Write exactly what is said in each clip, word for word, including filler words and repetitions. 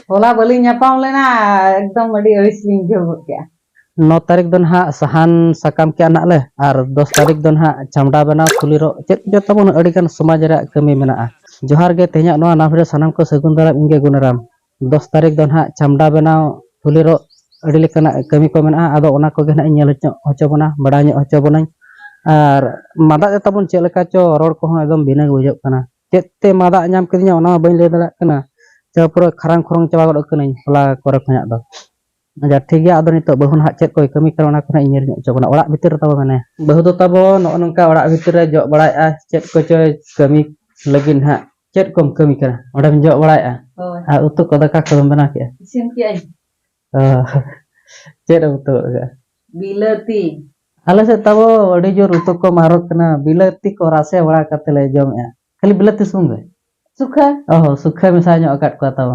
ᱦᱚᱞᱟ ᱵᱟᱹᱞᱤᱧ ᱧᱟᱯᱟᱢ ᱞᱮᱱᱟ, ᱮᱠᱫᱚᱢ ᱟᱹᱰᱤ ᱟᱹᱲᱤᱥ ᱞᱤᱧ ᱟᱹᱭᱠᱟᱹᱣ ᱜᱚᱫ ᱠᱮᱜᱼᱟ᱾ ᱱᱚ ᱛᱟᱹᱨᱤᱠᱷ ᱫᱚ ᱱᱟᱦᱟᱜ ᱥᱟᱦᱟᱱ ᱥᱟᱠᱟᱢ ᱠᱮᱜᱼᱟ ᱱᱟᱜ ᱞᱮ, ᱟᱨ ᱫᱚᱥ ᱛᱟᱹᱨᱤᱠᱷ ᱫᱚ ᱱᱟᱦᱟᱜ ᱪᱷᱟᱢᱰᱟ ᱵᱮᱱᱟᱣ, ᱠᱩᱞᱤ ᱨᱚᱜ, ᱪᱮᱫ ᱠᱚᱪᱚ ᱛᱟᱵᱚᱱ ᱟᱹᱰᱤᱜᱟᱱ ᱥᱚᱢᱟᱡᱽ ᱨᱮᱭᱟᱜ ᱠᱟᱹᱢᱤ ᱢᱮᱱᱟᱜᱼᱟ᱾ ᱡᱚᱦᱟᱨ ᱜᱮ, ᱛᱮᱦᱮᱧᱟᱜ ᱱᱚᱣᱟ ᱱᱟᱢ ᱨᱮ ᱥᱟᱱᱟᱢ ᱠᱚ ᱥᱟᱹᱜᱩᱱ ᱫᱟᱨᱟᱢ, ᱤᱧ ᱜᱮ ᱜᱩᱱᱟᱨᱟᱢ᱾ ᱫᱚᱥ ᱛᱟᱹᱨᱤᱠᱷ ᱫᱚ ᱱᱟᱦᱟᱜ ᱪᱷᱟᱢᱰᱟ ᱵᱮᱱᱟᱣ, ᱠᱩᱞᱤ ᱨᱚᱜ, ᱟᱹᱰᱤ ᱞᱮᱠᱟᱱᱟᱜ ᱠᱟᱹᱢᱤ ᱠᱚ ᱢᱮᱱᱟᱜᱼᱟ᱾ ᱟᱫᱚ ᱚᱱᱟ ᱠᱚᱜᱮ ᱱᱟᱦᱟᱜ ᱤᱧ ᱧᱮᱞ ᱦᱚᱪᱚ, ᱦᱚᱪᱚ ᱵᱚᱱᱟ, ᱵᱟᱲᱟᱭ ᱧᱚᱜ ᱦᱚᱪᱚ ᱵᱚᱱᱟᱹᱧ᱾ ᱟᱨ ᱢᱟᱫᱟᱜ ᱛᱟᱵᱚᱱ ᱪᱮᱫ ᱞᱮᱠᱟ ᱪᱚ, ᱨᱚᱲ ᱠᱚᱦᱚᱸ ᱮᱠᱫᱚᱢ ᱵᱷᱤᱱᱟᱹ ᱜᱮ ᱵᱩᱡᱷᱟᱹᱜ ᱠᱟᱱᱟ᱾ ᱪᱮᱫ ᱛᱮ ᱢᱟᱫᱟᱜ ᱧᱟᱢ ᱠᱤᱫᱤᱧᱟ ᱚᱱᱟ ᱦᱚᱸ ᱵᱟᱹᱧ ᱞᱟᱹᱭ ᱫᱟᱲᱮᱭᱟᱜ ᱠᱟᱱᱟ᱾ ᱪᱚ ᱯᱩᱨᱟᱹ ᱠᱷᱟᱨᱟᱝ ᱠᱷᱩᱨᱩᱝ ᱪᱟᱵᱟ ᱜᱚᱫ ᱠᱟᱹᱱᱟᱹᱧ ᱦᱚᱞᱟ ᱠᱚᱨᱮ ᱠᱷᱚᱱᱟᱜ ᱫᱚ᱾ ᱟᱪᱪᱷᱟ, ᱴᱷᱤᱠ ᱜᱮᱭᱟ, ᱟᱫᱚ ᱱᱤᱛᱚᱜ ᱵᱟᱹᱦᱩ ᱱᱟᱦᱟᱜ ᱪᱮᱫ ᱠᱚᱭ ᱠᱟᱹᱢᱤ ᱠᱟᱱᱟ ᱚᱱᱟ ᱠᱚ ᱱᱟᱦᱟᱜ ᱤᱧ ᱧᱮᱞ ᱧᱚᱜ ᱦᱚᱪᱚ ᱵᱚᱱᱟ᱾ ᱚᱲᱟᱜ ᱵᱷᱤᱛᱤᱨ ᱨᱮ ᱛᱟᱵᱚ ᱢᱮᱱᱟᱭᱟ᱾ ᱵᱟᱹᱦᱩ ᱫᱚ ᱛᱟᱵᱚ ᱱᱚᱜᱼᱚ ᱱᱚᱝᱠᱟ ᱚᱲᱟᱜ ᱵᱷᱤᱛᱤᱨ ᱨᱮ ᱡᱚᱜ ᱵᱟᱲᱟᱭᱮᱫᱼᱟ, ᱪᱮᱫ ᱠᱚᱪᱚᱭ ᱠᱟᱹᱢᱤ ᱞᱟᱹᱜᱤᱫ ᱱᱟᱦᱟᱜ᱾ ᱪᱮᱫ ᱠᱚᱢ ᱠᱟᱹᱢᱤ ᱠᱟᱱᱟ? ᱚᱸᱰᱮᱢ ᱡᱚᱜ ᱵᱟᱲᱟᱭᱮᱫᱼᱟ? ᱦᱳᱭ᱾ ᱟᱨ ᱩᱛᱩ ᱠᱚ ᱫᱟᱠᱟ ᱠᱚᱫᱚᱢ ᱵᱮᱱᱟᱣ ᱠᱮᱜᱼᱟ? ᱤᱥᱤᱱ ᱠᱮᱜᱼᱟᱹᱧ᱾ ᱚ, ᱪᱮᱫ ᱮᱢ ᱩᱛᱩ ᱟᱠᱟᱫᱼᱟ? ᱵᱤᱞᱟᱹᱛᱤ᱾ ᱟᱞᱮ ᱥᱮᱫ ᱛᱟᱵᱚ ᱟᱹᱰᱤ ᱡᱳᱨ ᱩᱛᱩ ᱠᱚ ᱢᱟᱨᱚᱜ ᱠᱟᱱᱟ, ᱵᱤᱞᱟᱹᱛᱤ ᱠᱚ ᱨᱟᱥᱮ ᱵᱟᱲᱟ ᱠᱟᱛᱮ ᱞᱮ ᱡᱚᱢᱮᱜᱼᱟ᱾ ᱠᱷᱟᱹᱞᱤ ᱵᱤᱞᱟᱹᱛᱤ ᱥᱩᱢᱩᱝ ᱜᱮ? ᱥᱩᱠᱷᱟᱹ᱾ ᱚ, ᱥᱩᱠᱷᱟᱹ ᱢᱮᱥᱟ ᱧᱚᱜ ᱟᱠᱟᱫ ᱠᱚᱣᱟ ᱛᱟᱵᱚ᱾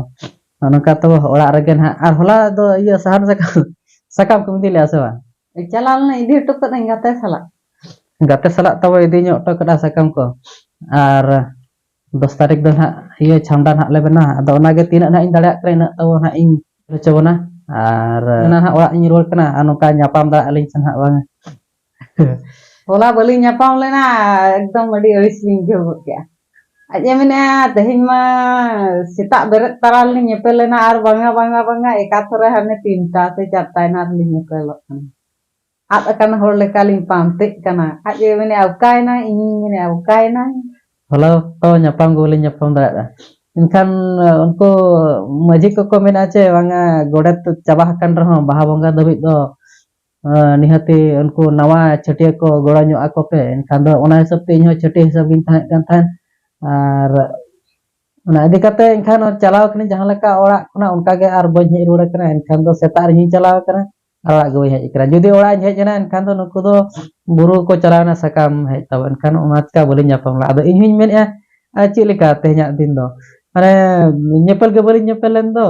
ᱱᱚᱜᱼᱚ ᱱᱚᱝᱠᱟ ᱛᱟᱵᱚ ᱚᱲᱟᱜ ᱨᱮᱜᱮ ᱱᱟᱦᱟᱜ᱾ ᱟᱨ ᱦᱚᱞᱟ ᱫᱚ ᱤᱭᱟᱹ ᱥᱟᱦᱟᱱ ᱥᱟᱠᱟᱢ, ᱥᱟᱠᱟᱢ ᱠᱚᱢ ᱤᱫᱤ ᱞᱮᱜᱼᱟ ᱥᱮ ᱵᱟᱝ? ᱪᱟᱞᱟᱣ ᱞᱮᱱᱟ, ᱤᱫᱤ ᱦᱚᱴᱚ ᱠᱟᱹᱫᱟᱹᱧ ᱜᱟᱛᱮ ᱥᱟᱞᱟᱜ᱾ ᱜᱟᱛᱮ ᱥᱟᱞᱟᱜ ᱛᱟᱵᱚ ᱤᱫᱤ ᱧᱚᱜ ᱦᱚᱴᱚ ᱠᱟᱫᱟ ᱥᱟᱠᱟᱢ ᱠᱚ᱾ ᱟᱨ ᱫᱚᱥ ᱛᱟᱹᱨᱤᱠᱷ ᱫᱚ ᱱᱟᱦᱟᱜ ᱤᱭᱟᱹ ᱪᱷᱟᱢᱰᱟ ᱱᱟᱦᱟᱜ ᱞᱮ ᱵᱮᱱᱟᱣᱟ᱾ ᱟᱫᱚ ᱚᱱᱟᱜᱮ ᱛᱤᱱᱟᱹᱜ ᱱᱟᱦᱟᱜ ᱤᱧ ᱫᱟᱲᱮᱭᱟᱜ ᱠᱟᱱᱟ ᱤᱱᱟᱹᱜ ᱛᱟᱵᱚ ᱱᱟᱦᱟᱜ ᱤᱧ ᱦᱚᱪᱚ ᱵᱚᱱᱟ᱾ ᱟᱨ ᱚᱱᱟ ᱱᱟᱦᱟᱜ ᱚᱲᱟᱜ ᱤᱧ ᱨᱩᱣᱟᱹᱲ ᱠᱟᱱᱟ, ᱟᱨ ᱱᱚᱝᱠᱟ ᱧᱟᱯᱟᱢ ᱫᱟᱲᱮᱭᱟᱜ ᱟᱹᱞᱤᱧ ᱥᱮ ᱱᱟᱦᱟᱜ ᱵᱟᱝ᱾ ᱦᱚᱞᱟ ᱵᱟᱹᱞᱤᱧ ᱧᱟᱯᱟᱢ ᱞᱮᱱᱟ, ᱮᱠᱫᱚᱢ ᱟᱹᱰᱤ ᱟᱹᱲᱤᱥ ᱞᱤᱧ ᱵᱩᱡᱷᱟᱹᱣ ᱜᱚᱫ ᱠᱮᱜᱼᱟ᱾ ᱟᱡ ᱮ ᱢᱮᱱᱮᱜᱼᱟ, "ᱛᱮᱦᱮᱧ ᱢᱟ ᱥᱮᱛᱟᱜ ᱵᱮᱨᱮᱫ ᱛᱟᱨᱟ ᱞᱤᱧ ᱧᱮᱯᱮᱞ ᱞᱮᱱᱟ, ᱟᱨ ᱵᱟᱝᱟ, ᱵᱟᱝᱟ, ᱵᱟᱝᱟ, ᱮᱠᱟᱛᱷᱚᱨᱮ ᱦᱟᱱᱮ ᱛᱤᱱᱴᱟ ᱥᱮ ᱪᱟᱨᱴᱟ ᱮᱱᱟ ᱨᱮᱞᱤᱧ ᱧᱮᱯᱮᱞᱚᱜ ᱠᱟᱱᱟ᱾ ᱟᱫ ᱟᱠᱟᱱ ᱦᱚᱲ ᱞᱮᱠᱟᱞᱤᱧ ᱯᱟᱱᱛᱮᱜ ᱠᱟᱱᱟ᱾" ᱟᱡ ᱮ ᱢᱮᱱᱮᱜᱼᱟ, "ᱚᱠᱟᱭᱮᱱᱟᱭ?" ᱤᱧᱤᱧ ᱢᱮᱱᱮᱜᱼᱟ, "ᱚᱠᱟᱭᱮᱱᱟᱭ?" ᱦᱚᱞᱟ ᱚᱠᱛᱚ ᱧᱟᱯᱟᱢ ᱜᱮ ᱵᱟᱹᱞᱤᱧ ᱧᱟᱯᱟᱢ ᱫᱟᱲᱮᱭᱟᱜᱼᱟ᱾ ᱮᱱᱠᱷᱟᱱ, ᱩᱱᱠᱩ ᱢᱟᱹᱡᱷᱤ ᱠᱚᱠᱚ ᱢᱮᱱᱟ ᱪᱮ ᱵᱟᱝᱟ, ᱜᱚᱰᱮᱛ ᱪᱟᱵᱟ ᱟᱠᱟᱱ ᱨᱮᱦᱚᱸ ᱵᱟᱦᱟ ᱵᱚᱸᱜᱟ ᱫᱷᱟᱹᱵᱤᱡ ᱫᱚ ᱟᱸ, ᱱᱤᱦᱟᱹᱛᱤ ᱩᱱᱠᱩ ᱱᱟᱣᱟ ᱪᱷᱟᱹᱴᱭᱟᱹ ᱠᱚ ᱜᱚᱲᱚ ᱧᱚᱜ ᱟᱠᱚ ᱯᱮ᱾ ᱮᱱᱠᱷᱟᱱ ᱫᱚ ᱚᱱᱟ ᱦᱤᱥᱟᱹᱵ ᱛᱮ ᱤᱧᱦᱚᱸ ᱪᱷᱟᱹᱴᱭᱟᱹ ᱦᱤᱥᱟᱹᱵ ᱜᱤᱧ ᱛᱟᱦᱮᱸ ᱠᱟᱱ ᱛᱟᱦᱮᱸᱫ᱾ ᱟᱨ ᱚᱱᱟ ᱤᱫᱤ ᱠᱟᱛᱮ ᱮᱱᱠᱷᱟᱱ ᱪᱟᱞᱟᱣ ᱠᱟᱹᱱᱟᱹᱧ ᱡᱟᱦᱟᱸ ᱞᱮᱠᱟ ᱚᱲᱟᱜ ᱠᱷᱚᱱᱟᱜ ᱚᱱᱠᱟ ᱜᱮ ᱟᱨ ᱵᱟᱹᱧ ᱦᱮᱡ ᱨᱩᱣᱟᱹᱲ ᱟᱠᱟᱱᱟ᱾ ᱮᱱᱠᱷᱟᱱ ᱫᱚ ᱥᱮᱛᱟᱜ ᱨᱮᱜᱤᱧ ᱪᱟᱞᱟᱣ ᱟᱠᱟᱱᱟ ᱟᱨ ᱚᱲᱟᱜ ᱜᱮ ᱵᱟᱹᱧ ᱦᱮᱡ ᱟᱠᱟᱱᱟ᱾ ᱡᱩᱫᱤ ᱚᱲᱟᱜ ᱤᱧ ᱦᱮᱡ ᱮᱱᱟ ᱮᱱᱠᱷᱟᱱ ᱫᱚ ᱱᱩᱠᱩ ᱫᱚ ᱵᱩᱨᱩ ᱠᱚ ᱪᱟᱞᱟᱣ ᱮᱱᱟ ᱥᱟᱠᱟᱢ ᱦᱮᱡ ᱛᱟᱵᱚ᱾ ᱮᱱᱠᱷᱟᱱ ᱚᱱᱟ ᱪᱤᱠᱟ ᱵᱟᱹᱞᱤᱧ ᱧᱟᱯᱟᱢ ᱞᱮᱱᱟ᱾ ᱟᱫᱚ ᱤᱧ ᱦᱚᱧ ᱢᱮᱱᱮᱫᱼᱟ, ᱟᱨ ᱪᱮᱫ ᱞᱮᱠᱟ ᱛᱮᱦᱮᱧᱟᱜ ᱫᱤᱱ ᱫᱚ? ᱢᱟᱱᱮ ᱧᱮᱯᱮᱞ ᱜᱮ ᱵᱟᱹᱞᱤᱧ ᱧᱮᱯᱮᱞ ᱞᱮᱱ ᱫᱚ᱾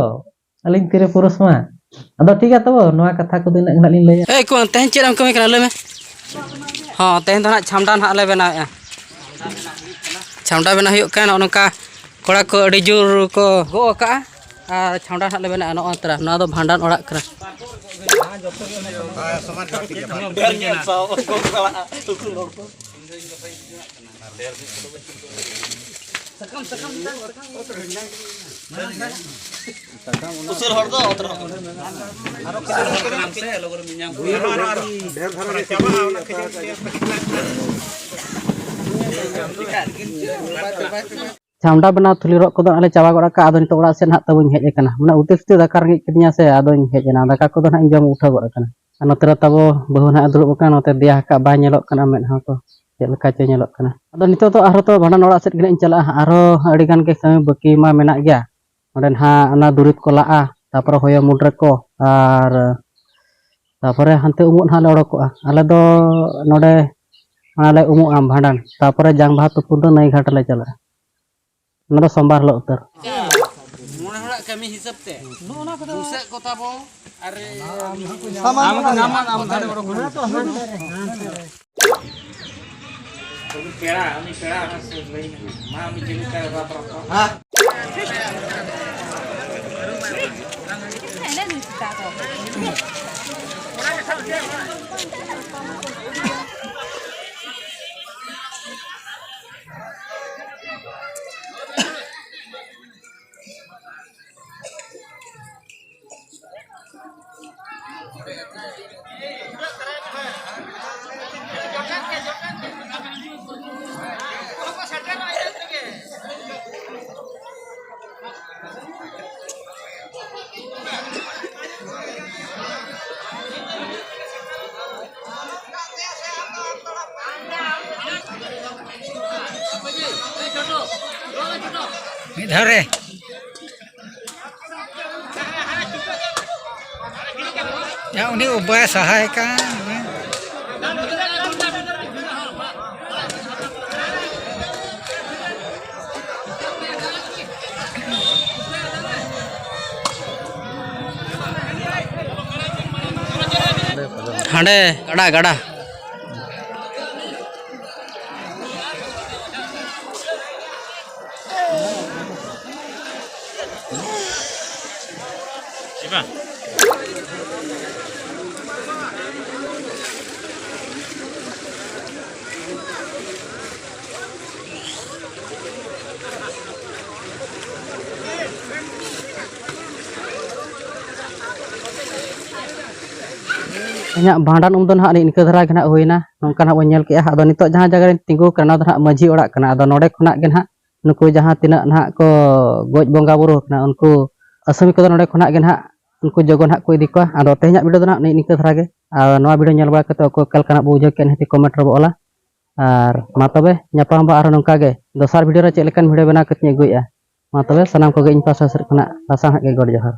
ᱟᱹᱞᱤᱧ ᱛᱤᱨᱮ ᱯᱩᱨᱩᱥ ᱢᱟ᱾ ᱟᱫᱚ ᱴᱷᱤᱠ ᱜᱮᱭᱟ ᱛᱚᱵᱮ, ᱱᱚᱣᱟ ᱠᱟᱛᱷᱟ ᱠᱚᱫᱚ ᱤᱱᱟᱹᱜ ᱜᱮ ᱱᱟᱜ ᱞᱤᱧ ᱞᱟᱹᱭᱟ᱾ ᱮᱭ ᱠᱚ, ᱛᱮᱦᱮᱧ ᱪᱮᱫ ᱮᱢ ᱠᱟᱹᱢᱤ ᱠᱟᱱᱟ ᱞᱟᱹᱭ ᱢᱮ? ᱦᱚᱸ, ᱛᱮᱦᱮᱧ ᱫᱚ ᱱᱟᱜ ᱪᱷᱟᱢᱰᱟ ᱱᱟᱜ ᱞᱮ ᱵᱮᱱᱟᱣᱮᱫᱼᱟ᱾ ᱪᱷᱟᱢᱰᱟ ᱵᱮᱱᱟᱣ ᱦᱩᱭᱩᱜ ᱠᱟᱱᱟ, ᱱᱚᱜᱼᱚ ᱱᱚᱝᱠᱟ ᱠᱚᱲᱟ ᱠᱚ ᱟᱹᱰᱤ ᱡᱳᱨ ᱠᱚ ᱜᱚᱜ ᱟᱠᱟᱜᱼᱟ᱾ ᱟᱨ ᱪᱷᱟᱢᱰᱟ ᱱᱟᱦᱟᱜ ᱞᱮ ᱵᱮᱱᱟᱜᱼᱟ᱾ ᱱᱚᱜᱼᱚ ᱱᱚᱛᱮ ᱨᱮ, ᱱᱚᱣᱟ ᱫᱚ ᱵᱷᱟᱸᱰᱟᱱ ᱚᱲᱟᱜ ᱠᱟᱱᱟ᱾ ᱩᱥᱩᱞ ᱦᱚᱲ ᱫᱚ ᱚᱛ ᱨᱮ᱾ ᱪᱷᱟᱢᱰᱟ ᱵᱮᱱᱟᱣ ᱛᱷᱩᱞᱤ ᱨᱚᱜ ᱠᱚᱫᱚ ᱟᱞᱮ ᱪᱟᱵᱟ ᱜᱚᱫ ᱟᱠᱟᱫᱼᱟ᱾ ᱟᱫᱚ ᱱᱤᱛᱚᱜ ᱚᱲᱟᱜ ᱥᱮᱫ ᱱᱟᱦᱟᱜ ᱛᱟᱵᱚᱧ ᱦᱮᱡ ᱟᱠᱟᱱᱟ, ᱢᱟᱱᱮ ᱩᱛᱤ ᱥᱩᱛᱤ ᱫᱟᱠᱟ ᱨᱮᱸᱜᱮᱡ ᱠᱤᱫᱤᱧᱟ ᱥᱮ, ᱟᱫᱚᱧ ᱦᱮᱡ ᱮᱱᱟ᱾ ᱫᱟᱠᱟ ᱠᱚᱫᱚ ᱱᱟᱦᱟᱜ ᱤᱧ ᱡᱚᱢ ᱩᱴᱷᱟᱹᱣ ᱜᱚᱫ ᱟᱠᱟᱱᱟ᱾ ᱟᱨ ᱱᱚᱛᱮ ᱨᱮ ᱛᱟᱵᱚ ᱵᱟᱹᱦᱩ ᱱᱟᱦᱟᱜ ᱮ ᱫᱩᱲᱩᱵ ᱟᱠᱟᱱᱟ, ᱱᱚᱛᱮ ᱫᱮᱭᱟ ᱟᱠᱟᱫ ᱵᱟᱭ ᱧᱮᱞᱚᱜ ᱠᱟᱱᱟ, ᱢᱮᱫᱦᱟ ᱠᱚ ᱪᱮᱫ ᱞᱮᱠᱟ ᱪᱚ ᱧᱮᱞᱚᱜ ᱠᱟᱱᱟ᱾ ᱟᱫᱚ ᱱᱤᱛᱚᱜ ᱫᱚ ᱟᱨᱦᱚᱸ ᱛᱚ ᱵᱷᱟᱸᱰᱟᱱ ᱚᱲᱟᱜ ᱥᱮᱫ ᱜᱮ ᱱᱟᱦᱟᱜ ᱤᱧ ᱪᱟᱞᱟᱜᱼᱟ᱾ ᱟᱨᱦᱚᱸ ᱟᱹᱰᱤ ᱜᱟᱱ ᱜᱮ ᱠᱟᱹᱢᱤ ᱵᱟᱹᱠᱤ ᱢᱟ ᱢᱮᱱᱟᱜ ᱜᱮᱭᱟ᱾ ᱚᱸᱰᱮ ᱱᱟᱦᱟᱜ ᱚᱱᱟ ᱫᱩᱨᱤᱵᱽ ᱠᱚ ᱞᱟᱜᱼᱟ, ᱛᱟᱯᱚᱨᱮ ᱦᱚᱭᱚ ᱢᱩᱰᱨᱟᱹ ᱠᱚ, ᱟᱨ ᱛᱟᱯᱚᱨᱮ ᱦᱟᱱᱛᱮ ᱩᱢᱩᱜ ᱱᱟᱦᱟᱜ ᱞᱮ ᱚᱰᱚᱠᱚᱜᱼᱟ᱾ ᱟᱞᱮ ᱫᱚ ᱱᱚᱰᱮ ᱚᱱᱟ ᱞᱮ ᱩᱢᱩᱜᱼᱟ ᱵᱷᱟᱸᱰᱟᱱ, ᱛᱟᱯᱚᱨᱮ ᱡᱟᱝ ᱵᱟᱦᱟ ᱛᱩᱯᱩ ᱫᱚ ᱱᱟᱹᱭ ᱜᱷᱟᱴ ᱞᱮ ᱪᱟᱞᱟᱜᱼᱟ᱾ ᱚᱱᱟ ᱫᱚ ᱥᱳᱢᱵᱟᱨ ᱦᱤᱞᱳᱜ ᱩᱛᱟᱹᱨ᱾ ᱢᱚᱬᱮ ᱦᱚᱲᱟᱜ ᱠᱟᱹᱢᱤ ᱦᱤᱥᱟᱹᱵ ᱛᱮ ᱱᱚᱜᱼᱚ ᱱᱚᱣᱟ ᱠᱚᱫᱚ ᱵᱩᱥᱟᱹᱜ ᱠᱚ ᱛᱟᱵᱚ ᱟᱨ ᱥᱟᱢᱟᱱ ᱠᱚ ᱧᱟᱢᱟ, ᱟᱢ ᱫᱷᱟᱨᱮ ᱜᱚᱲᱚ ᱠᱚ᱾ ᱩᱱᱤ ᱯᱮᱲᱟ, ᱩᱱᱤ ᱯᱮᱲᱟ ᱥᱮ ᱞᱟᱹᱭ ᱢᱮ᱾ ᱢᱟ, ᱩᱱᱤ ᱪᱮᱫ ᱞᱮᱠᱟ ᱨᱟᱯ ᱨᱟᱯ᱾ ᱢᱤᱫ ᱫᱷᱟᱣ ᱨᱮ᱾ ᱭᱟ, ᱩᱱᱤ ᱩᱵᱟᱭ ᱥᱟᱦᱟᱭ ᱠᱟᱱ᱾ ᱦᱟᱸᱰᱮ ᱜᱟᱰᱟ, ᱜᱟᱰᱟ᱾ ᱤᱧᱟᱹᱜ ᱵᱷᱟᱸᱰᱟᱱ ᱩᱢ ᱫᱚ ᱱᱟᱦᱟᱜ ᱱᱤᱝᱠᱟᱹ ᱫᱷᱟᱨᱟ ᱜᱮ ᱱᱟᱦᱟᱜ ᱦᱩᱭᱱᱟ᱾ ᱱᱚᱝᱠᱟ ᱱᱟᱦᱟᱜ ᱵᱚᱱ ᱧᱮᱞ ᱠᱮᱜᱼᱟ᱾ ᱟᱫᱚ ᱱᱤᱛᱚᱜ ᱡᱟᱦᱟᱸ ᱡᱟᱭᱜᱟ ᱨᱮᱧ ᱛᱤᱸᱜᱩ ᱠᱟᱱᱟ, ᱚᱱᱟ ᱫᱚ ᱱᱟᱦᱟᱜ ᱢᱟᱹᱡᱷᱤ ᱚᱲᱟᱜ ᱠᱟᱱᱟ᱾ ᱟᱫᱚ ᱱᱚᱰᱮ ᱠᱷᱚᱱᱟᱜ ᱜᱮ ᱱᱟᱦᱟᱜ ᱱᱩᱠᱩ ᱡᱟᱦᱟᱸ ᱛᱤᱱᱟᱹᱜ ᱱᱟᱦᱟᱜ ᱠᱚ ᱜᱚᱡ ᱵᱚᱸᱜᱟ ᱵᱩᱨᱩ ᱠᱟᱱᱟ, ᱩᱱᱠᱩ ᱟᱹᱥᱟᱹᱢᱤ ᱠᱚᱫᱚ ᱱᱚᱰᱮ ᱠᱷᱚᱱᱟᱜ ᱜᱮ ᱱᱟᱦᱟᱜ ᱩᱱᱠᱩ ᱡᱚᱜᱚ ᱱᱟᱦᱟᱜ ᱠᱚ ᱤᱫᱤ ᱠᱚᱣᱟ᱾ ᱟᱫᱚ ᱛᱮᱦᱮᱧᱟᱜ video ᱫᱚ ᱱᱟᱦᱟᱜ ᱱᱤᱝᱠᱟᱹ ᱫᱷᱟᱨᱟ ᱜᱮ᱾ ᱟᱨ ᱱᱚᱣᱟ video ᱧᱮᱞ ᱵᱟᱲᱟ ᱠᱟᱛᱮ ᱚᱠᱚᱭ ᱚᱠᱟ ᱞᱮᱠᱟᱱᱟᱜ ᱵᱚ ᱵᱩᱡᱷᱟᱹᱣ ᱠᱮᱫ, ᱱᱤᱦᱟᱹᱛ comment ᱨᱮᱵᱚ ᱚᱞᱟ᱾ ᱟᱨ ᱢᱟ ᱛᱚᱵᱮ ᱧᱟᱯᱟᱢ ᱵᱚ ᱟᱨᱦᱚᱸ ᱱᱚᱝᱠᱟ ᱜᱮ ᱫᱚᱥᱟᱨ video ᱨᱮ ᱪᱮᱫ ᱞᱮᱠᱟᱱ video ᱵᱮᱱᱟᱣ ᱠᱟᱛᱮᱧ ᱟᱹᱜᱩᱭᱮᱫᱼᱟ᱾ ᱢᱟ ᱛᱚᱵᱮ ᱥᱟᱱᱟᱢ ᱠᱚᱜᱮ ᱤᱧ ᱯᱟᱥᱴᱟ ᱥᱮᱫ ᱠᱷᱚᱱᱟᱜ ᱞᱟᱥᱟᱲᱦᱮᱫ ᱜᱮ ᱜᱚᱰ ᱡᱚᱦᱟᱨ᱾